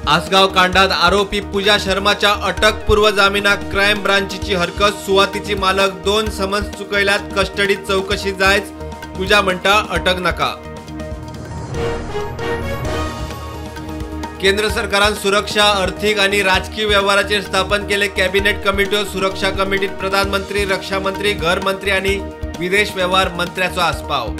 आसगांव कांडात आरोपी पूजा शर्माच्या अटकपूर्व जामिनाक क्रायम ब्रांचीची हरकत. सुवातीची मालक 2 समन्स चुकयल्यात, कस्टडीत चौकशी जायच. पूजा म्हणटा अटक नाका. केंद्र सरकारान सुरक्षा, अर्थीक आनी राजकीय वेव्हाराचेर स्थापन केले कॅबिनेट कमिट्यो. सुरक्षा कमिटीत प्रधानमंत्री, रक्षा मंत्री, घर मंत्री आनी विदेश वेव्हार मंत्र्याचो आस्पाव.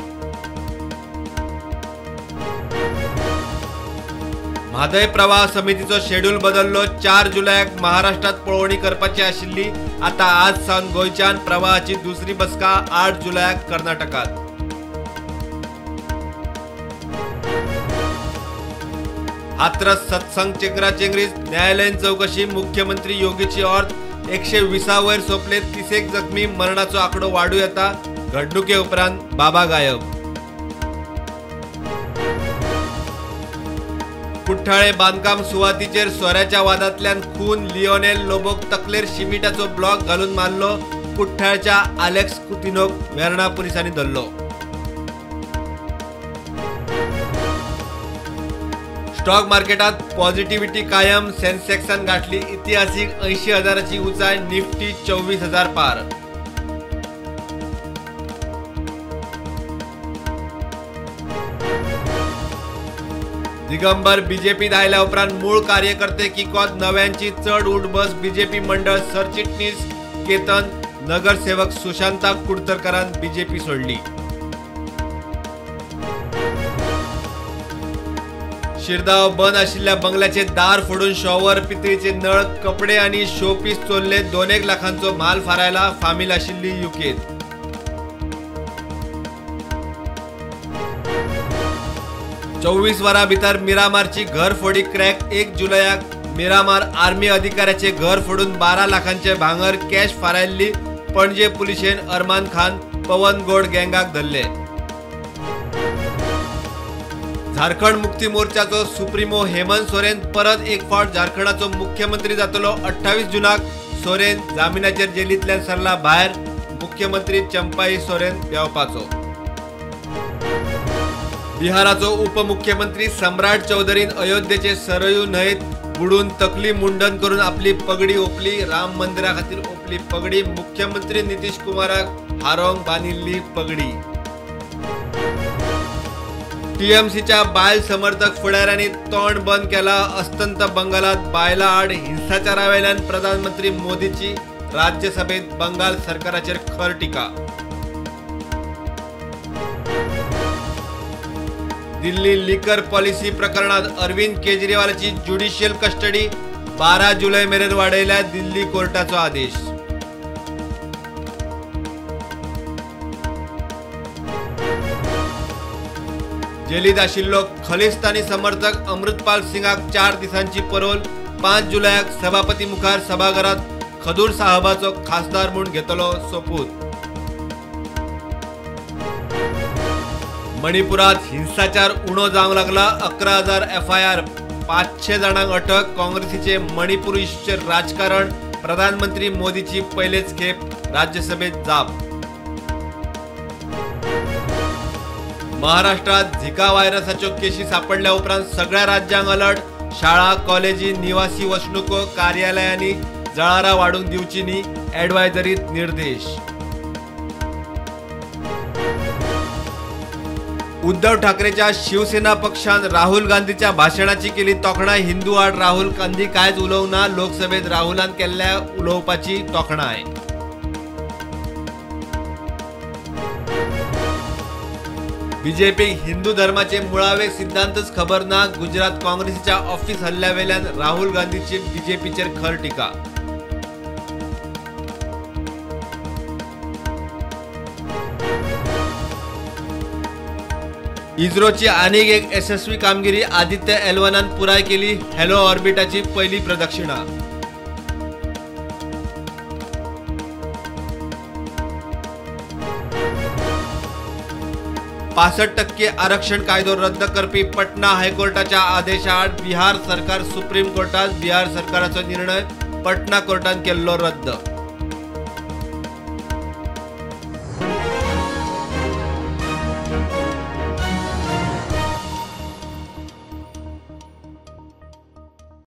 म्हादय प्रवाह समितीचो शेड्यूल बदललो. 4 जुलयाक महाराष्ट्रात पळोवणी करपाची आशिल्ली, आता आज सावन गोंयच्यान प्रवाहाची दुसरी बसका 8 जुलयाक कर्नाटकात. हाथरस सत्संग चेंगराचेंगरीत न्यायालयीन चौकशी. मुख्यमंत्री योगीची ऑर्द 120 वयर सोंपले, 30 जखमी, मरणाचो आंकडो वाडू येता. घडणुके उपरांत बाबा गायब. कुठ्ठाळे बांदकाम सुवातीचेर सोऱ्याच्या वादांतल्यान खून. लिओनेल लोबोक तकलेर शिमिटाचो ब्लॉक घालून मारलो. कुठ्ठाळच्या आलेक्स कुतिनोक वेर्णा पुलिसांनी धरलो. स्टॉक मार्केटात पॉझिटिव्हिटी कायम. सेन्सेक्सान गाठली इतिहासीक 80,000ची उंचाय, निफ्टी 24,000 पार. दिगंबर बीजेपीत आयल्या उपरांत मूळ कार्यकर्ते किकोत, नव्यांची चड उठबस. बीजेपी मंडळ सरचिटणीस केतन, नगरसेवक सुशांता कुडतरकरान बीजेपी सोडली. शिरदाव बंद आशिल्ल्या बंगल्याचे दार फोडून शॉवर, पितळीचे नळ, कपडे आनी शोपीस चोरले. 2 लाखांचो माल फारायला. फामील आशिल्ली युकेत. चोवीस वरां भितर मिरामारची घर फोडी क्रॅक. 1 जुलयाक मिरामार आर्मी अधिकाऱ्याचे घर फोडून 12 लाखांचे भांगर कॅश फारायल्ली. पणजे पुलिशेन अरमान खान, पवन गोड गँगाक धरले. झारखंड मुक्ती मोर्चाचो सुप्रीमो हेमंत सोरेन परत एक फावट झारखंडाचो मुख्यमंत्री जातलो. 28 जुनाक सोरेन जामिनाचेर जेलींतल्यान सरला भायर. मुख्यमंत्री चंपाई सोरेन देंवपाचो. बिहाराचो उपमुख्यमंत्री सम्राट चौधरीन अयोध्येचे सरयू न्हंयेत बुडून तकली मुंडन करून आपली पगडी ओपली. राम मंदिरा खातीर ओपली पगडी. मुख्यमंत्री नितीश कुमाराक हारोवंक बांदिल्ली पगडी. टीएमसीच्या बायल समर्थक फुडाऱ्यांनी तोंड बंद केला. अस्तंत बंगालात बायलां आड हिंसाचारा वेल्यान प्रधानमंत्री मोदीची राज्यसभेत बंगाल सरकाराचेर खर टिका. दिल्ली लिकर पॉलिसी प्रकरणात अरविंद केजरीवालाची ज्युडिशियल कस्टडी 12 जुलै मेरेन वाडयल्या दिल्ली कोर्टाचो आदेश. जेलीत आशिल्लो खलिस्तानी समर्थक अमृतपाल सिंगाक 4 दिसांची परोल. 5 जुलयाक सभापती मुखार सभाघरात खदूर साहबाचो खासदार म्हूण घेतलो सोपूत. मणिपुरात हिंसाचार उणो जावंक लागला. 11,000 FIR, 500 जाणांक अटक. काँग्रेसीचे मणिपूर इश्यूचेर राजकारण. प्रधानमंत्री मोदीची पयलेच खेप राज्यसभेत जाप. महाराष्ट्रात झिका व्हायरसाच्यो केशी सापडल्या उपरांत सगळ्या राज्यांक अलर्ट. शाळा, कॉलेजी, निवासी वसणुको, कार्यालयांनी जळारां वाडूंक दिवची न्ही, ॲडवायझरीत निर्देश. उद्धव ठाकरेच्या शिवसेना पक्षान राहुल गांधीच्या भाशणाची केली तोखणाय. हिंदू आड राहुल गांधी कांयच उलोवंक ना. लोकसभेत राहुलान केल्ल्या उलोवपाची तोखणाय. बीजेपी हिंदू धर्माचे मुळावे सिद्धांतच खबर ना. गुजरात काँग्रेसीच्या ऑफिस हल्ल्यावेल्यान राहुल गांधीची बीजेपीचेर खर टिका. इस्रोची आनीक एक यशस्वी कामगिरी. आदित्य L1 पुराय केली हॅलो ऑर्बिटाची पहिली प्रदक्षिणा. 65% आरक्षण कायदो रद्द करपी पटना हायकोर्टाच्या आदेशाआड बिहार सरकार सुप्रीम कोर्टात. बिहार सरकाराचो निर्णय पटना कोर्टान केल्लो रद्द.